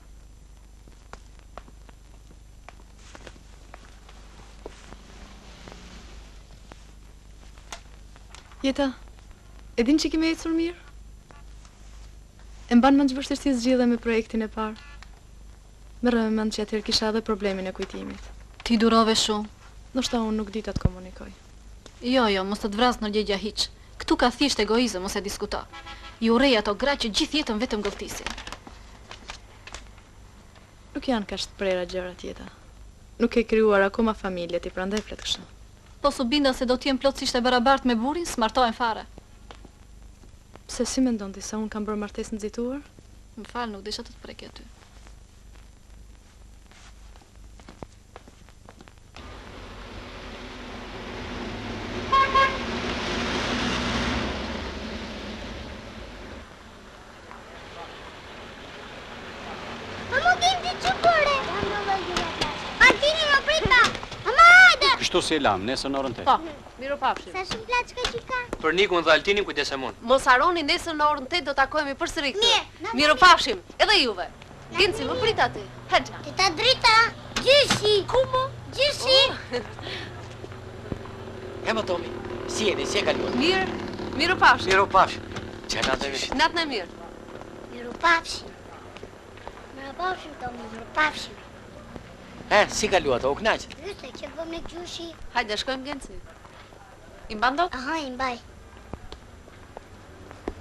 Jeta, e din që kemi ecur mirë? E mban mend ç'vështirësi zgjidhe me projektin e parë? Merre me mend që atëherë kisha edhe problemin e kujtimit. Ti durove shumë. Ndoshta unë nuk dita të komunikoj. Jo, jo, mos të të vrasë ndërgjegja hiç. Këtu ka thjesht egoizëm, mos e diskuto. I urrej ato gra që gjithë jetën vetëm gëlltisin. Nuk janë kaq të prera gjërat, Jeta. Nuk ke krijuar akoma familje ti, prandaj flet kështu. Po s'u binda se do të jem plotësisht e barabartë me burrin, s'martohem fare. Pse si mendon ti se unë kam bërë martesë nxituar? Më fal, nuk desha të të prekja ty. Kështu si e lamë, nesër në orën 8. Po, mirupafshim. Sa shumë plaçka që ka. Për Nikun dhe Altinin kujdesem unë. Mos harroni nesër në orën 8 do takohemi përsëri këtu. Mirë, Mirupafshim, edhe juve. Genci, më prit aty. Hë xhan. Teta Drita, gjyshi. Ku mo? Gjyshi. E mo Tomi, si jeni, si e kaluat? Mirë, mirupafshim. Mirupafshim. Që natën e mirë. Natën e mirë. Mirupafshim. Mirupafshim Tomi, mirupafshim. E, si kaluat, u kënaqët? Gjyse, që vëmë në gjyshi. Hajde, shkojmë Genci. I mban dot? Aha, i mbaj.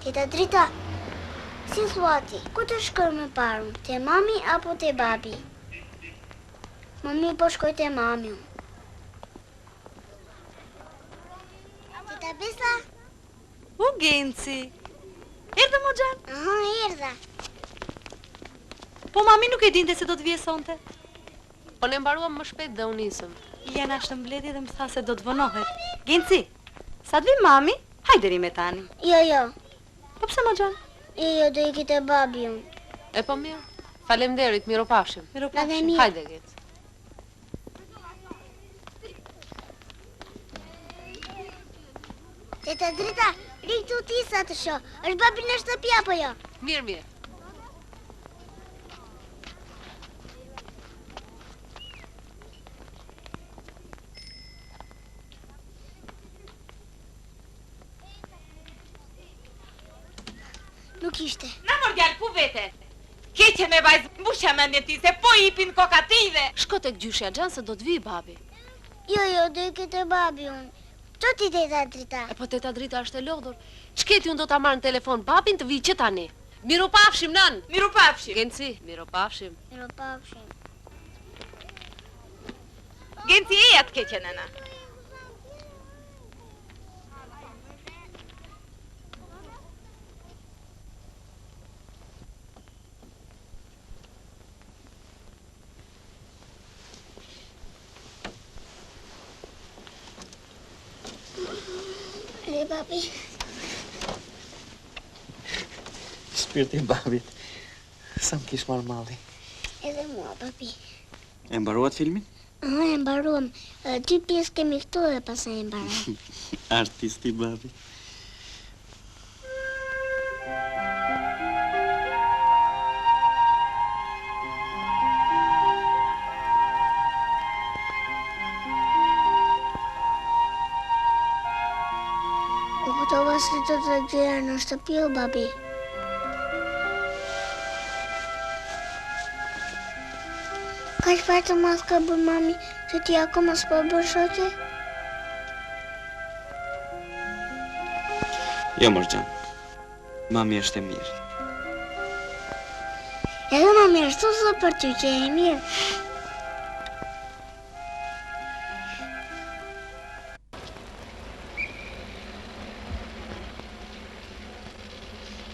Teta Drita, si thua ti, ku të shkoj më parë unë, te mami apo te babi? Mami po shkoj te mami unë. Teta Besa? U Genci. Erdhe mo xhan? Aha, erdha. Po mami nuk e dinte se do të vije sonte. Po ne mbaruam më shpejt dhe u nisëm. Liana është në mbledhje dhe më tha se do të vonohet. Genci, sa të vi mami, hajde rri me tani. Jo, jo. Po pse mo xhan? Jo, jo, do iki te babi unë. E po mirë. Faleminderit, mirupafshim. Mirupafshim. Hajde Genci. Teta Drita, rri këtu ti sa të shoh. Është babi në shtëpi apo jo? Mirë, mirë. Nuk ishte. Na mor djalë, ku vete? Keqe me vajzë, mbushja mendjen ti se po ipin kokatinjve. Shko tek gjyshja xhan se do të vijë babi. Jo, jo, do iki te babi unë. Ço ti teta Drita? E po teta Drita është e lodhur. Ç'ke ti unë do ta marr në telefon babin të vijë që tani. Mirupafshim nën. Mirupafshim. Genci, mirupafshim. Mirupafshim. Genci eja të keqe nëna. Le babi. Shpirti i babit. Sa më kish marrë malli. Edhe mua, babi. E mbaruat filmin? Aha, e mbaruam. Dy pjesë kemi këtu dhe pastaj e mbaruam. Artisti i babit. U kujtova se do të gjeja në shtëpi o babi. Kaq faj të madh ka bërë mami që ti akoma s'po bën shoqe? Jo, mor xhan. Mami është e mirë. Edhe mami ashtu thotë për ty që je e mirë.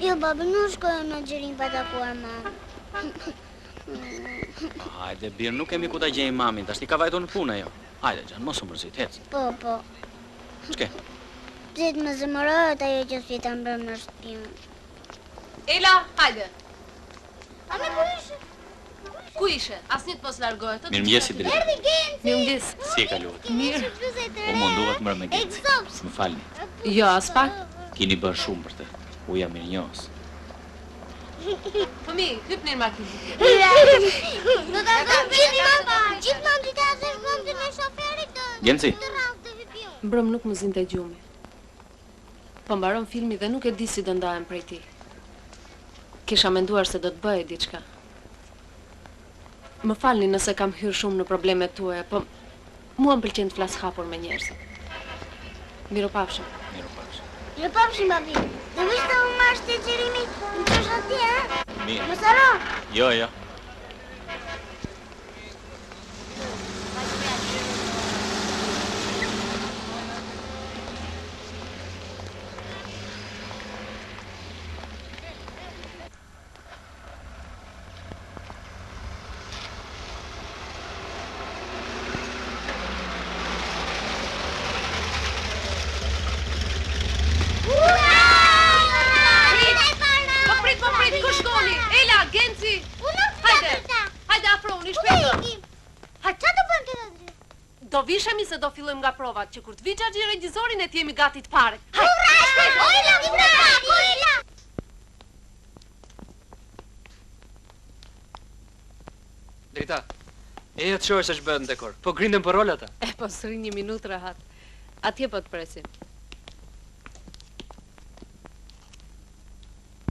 Jo, babi, nuk shkoj në xhirim pa takuar mamin. Hajde, bir, nuk kemi ku ta gjejmë mamin, tashti ka vajtur në punë ajo. Hajde, xhan, mos u mërzit, hec. Po, po. Ç'ke? Pse të më zemërohet ajo që s'fjeta mbrëmë në shtëpi unë. Ela, hajde. Mami, ku ishe? Ku ishe? Asnjë të mos largohet. të Mirëmëngjesi, Drita. Erdhi Genci. Mirëmëngjes. Si e kaluat? Mirë. U munduat mbrëmë me Genci. Më falni. Jo, aspak. Kini bërë shumë për të. U jam mirënjohës. Fëmijë, hypni në makinë. Do ta zëmë gjithmonë, gjithmonë ti ta zësh vendin e shoferit do. Genci. Të rrallë të hypi unë. Mbrëm nuk më zinte gjumi. Po mbaron filmi dhe nuk e di si do ndahem prej tij. Kisha menduar se do të bëhej diçka. Më falni nëse kam hyrë shumë në problemet tuaja, po mua më pëlqen të flas hapur me njerëzit. Mirupafshim. Mirupafshim. Mirupafshim babi. Do vish të më marrësh te xhirimi në qosh atje, ha? Mirë. Mos harro. Jo, jo. Po prit, po prit, ku shkoni? Ela, Genci. Unë nuk Do vishemi se do fillojmë nga provat, që kur të vijë xhaxhi regjizori ne të jemi gati të parët. Hajde! Drita, eja të shohësh se ç'bëhet në dekor. Po grinden për rol ata. E po s'rrinë një minutë rehat. Atje po të presim.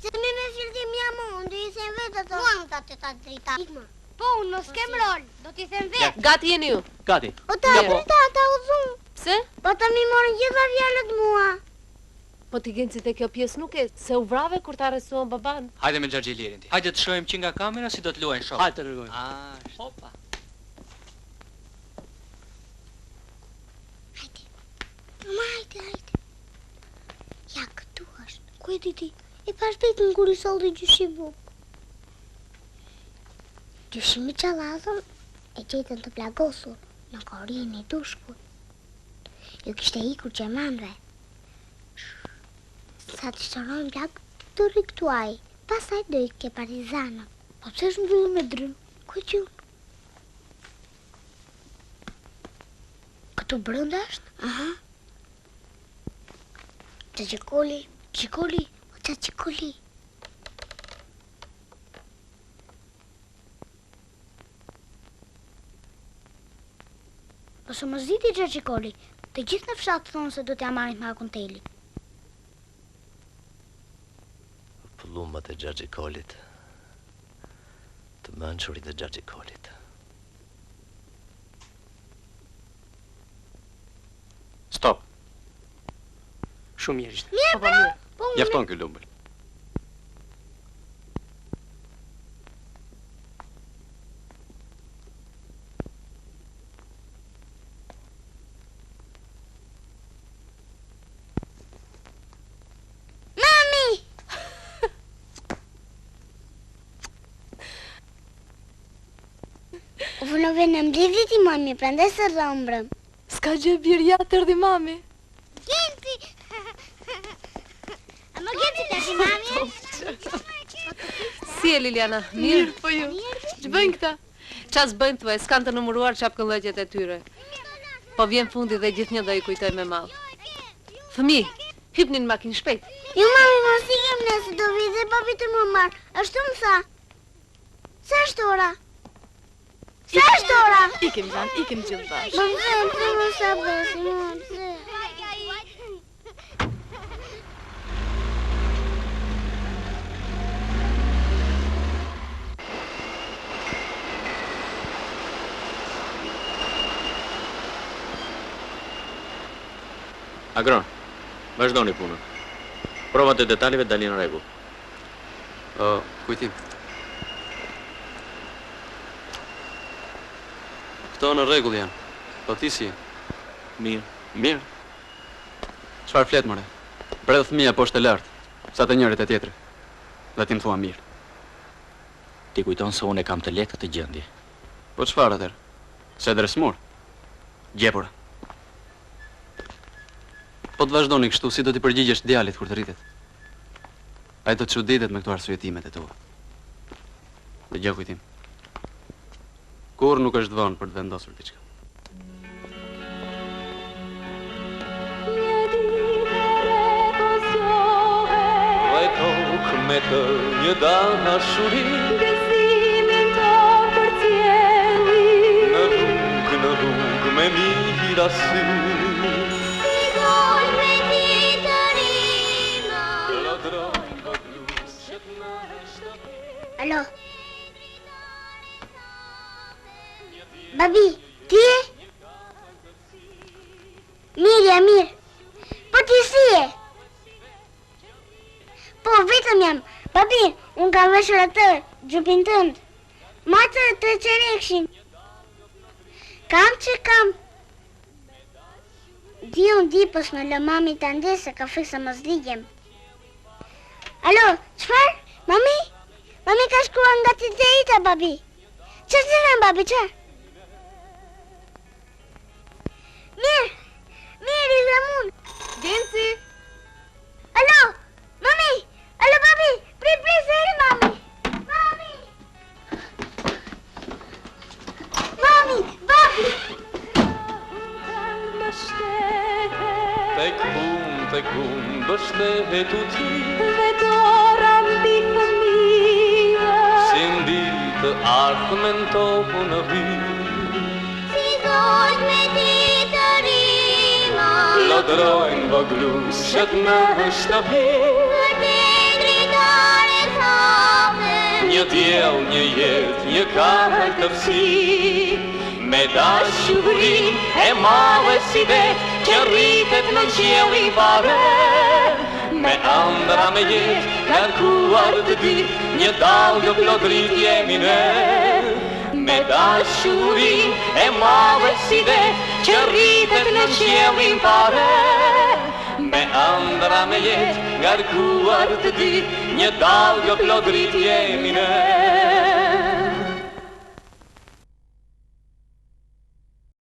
Se mi me fillim jam unë, do i them vetë ato. Mua më tha të ta Drita. Ikma. Po, unë mos kem rol, do t'i them vetë. Gati jeni ju. Gati. O ta Ja, po. Drita, ata u zunë. Pse? Po ata m'i morën gjitha fjalët mua. Po ti Genci te kjo pjesë nuk e, se u vrave kur të arrestuan babanë. Hajde me xhaxhi Ilirin ti. Hajde të shohim që nga kamera si do të luajnë shokët. Hajde të tregojmë. Ashtu. Hopa. Hajde. Mama, hajde, hajde. Ja, këtu është. Ku e di ti? E pashë vetëm kur i solli gjyshi bukë. Gjyshi Miço Llazon e gjetën të plagosur në korinë e Dushkut. Ju kishte ikur gjermanëve. Sa të shërojnë plagët, do rri këtu ai. Pastaj do ikë ke partizanët. Po pse është mbyllur me dryn? Ku e di unë? Këtu brenda është? Aha. Xhaxhi Koli, Çikoli, o xhaxhi Koli. Mos u mërziti xhaxhi Koli, të gjithë në fshat thonë se do t'ia marrim hakun Telit. Pëllumbat e xhaxhi Kolit, të mençurit e xhaxhi Kolit. Stop. Shumë mirë ishte. Mirë, Po, po, mirë. Po unë Mjafton ky dubël. Mami! U vonove në mbledhje ti mami, prandaj s'e mbrëmë. S'ka gjë bir, ja të erdhi mami. Genci! A më Genci të erdhi mami? Si je Liliana? Mirë. Mirë, po ju. Ç'bëjnë këta? Ça s'bëjnë thuaj, s'kanë të numëruar çapkënllëqet e tyre. Po vjen fundi dhe gjithnjë do i kujtoj me mall. Fëmijë, hipni në makinë shpejt. Jo mami, mos ikim ne se do vijë dhe babi të më marrë. Ashtu më tha. Sa është ora? Sa është ora? Ikim, Xhan, ikim gjithë bashkë. Më pse, pse mos e bësi, më pse? Agron, vazhdoni punën. Provat e detaleve dalin në rregull. Ë, Kujtim. Këto në rregull janë. Po ti si je? Mirë. Mirë. Çfarë flet more? Bredh fëmija poshtë e lart, sa te njëri te tjetri. Dhe ti më thua mirë. Ti kujton se unë e kam të lehtë këtë gjendje. Po çfarë atëherë? Sedër e sëmurë. Gjepura. Po të vazhdoni kështu, si do t'i përgjigjesh djalit kur të rritet? Ai do të çuditet me këto arsyetimet e tua. Dëgjo Kujtim. Kurrë nuk është vonë për të vendosur diçka. Dhe tokë me të një dashuri Gëzimin tonë përcjelli Në rrugë, në rrugë me mijëra sy Si gol me titërima Alo Babi, ti je? Mirë jam, mirë. Po ti si je? Po, vetëm jam. Babi, unë kam veshur atë, xhupin tënd. Ma atë treçerekshin. Kam që kam. Di unë di, po s'më lë mami ta ndez se ka frikë se mos digjem. Alo, çfarë? Mami? Mami ka shkruar nga tjetja Ita, babi. Çfarë të them, babi, çfarë? Mirë, mirë, i them unë. Genci! Alo, mami, alo, babi, prit, prit, se erdhi mami. Mami! Mami, babi! Te mbështetu ti Dhe dora mbi fëmijë Si mbi të ardhmen tonë bi Si zogjtë me titërima Lodrojnë vogëlushët në shtëpi Përtej dritares hapen Një diell, një jetë, një kaltërsi Me dashurinë e madhe si det Që rritet në qiellin pa re Me ëndrra me jetë ngarkuar të dy Një dallgë plot dritë jemi ne Me dashurinë e madhe si det Që rritet në qiellin pa re Me ëndrra me jetë ngarkuar të dy Një dallgë plot dritë jemi ne.